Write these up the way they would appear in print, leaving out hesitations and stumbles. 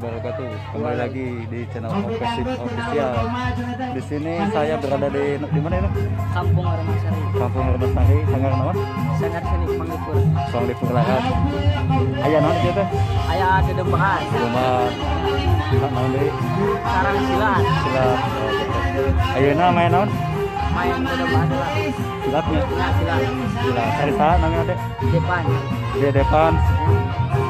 Wabarakatuh. Kembali lagi di channel Opesip Official. Di sini saya berada di mana ini? Kampung Armasari. Kampung Armasari, Sanggar naon? Sanggar Seni Panglipur. Panglipur Lahat. Aya naon ieu teh? Aya dedembahan. Dedembahan. Naon deui? Sarang silat. Silat. Ayeuna main naon? Main dedembahan silat. Silatnya? Silat. Silat. Cari saha namanya teh? Depan. Di depan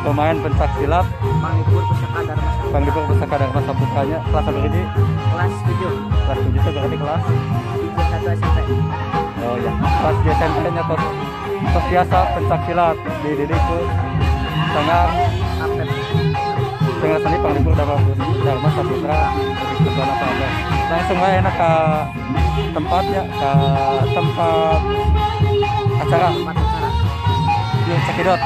pemain pencak silat Panglipur Pusaka Dharma Saputra. Panglipur Pusaka Dharma Saputranya kelas berapa ini? Kelas 7. Kelas 7 itu berarti kelas 1 SMP. Oh ya, kelas di SMP-nya tos tos biasa pencak silat dididik ku Sanggar Apep. Sanggar Seni Panglipur Dharma Saputra. Langsung aja enak ke tempatnya, ke tempat acara. Tempat acara. Yuk, cekidot.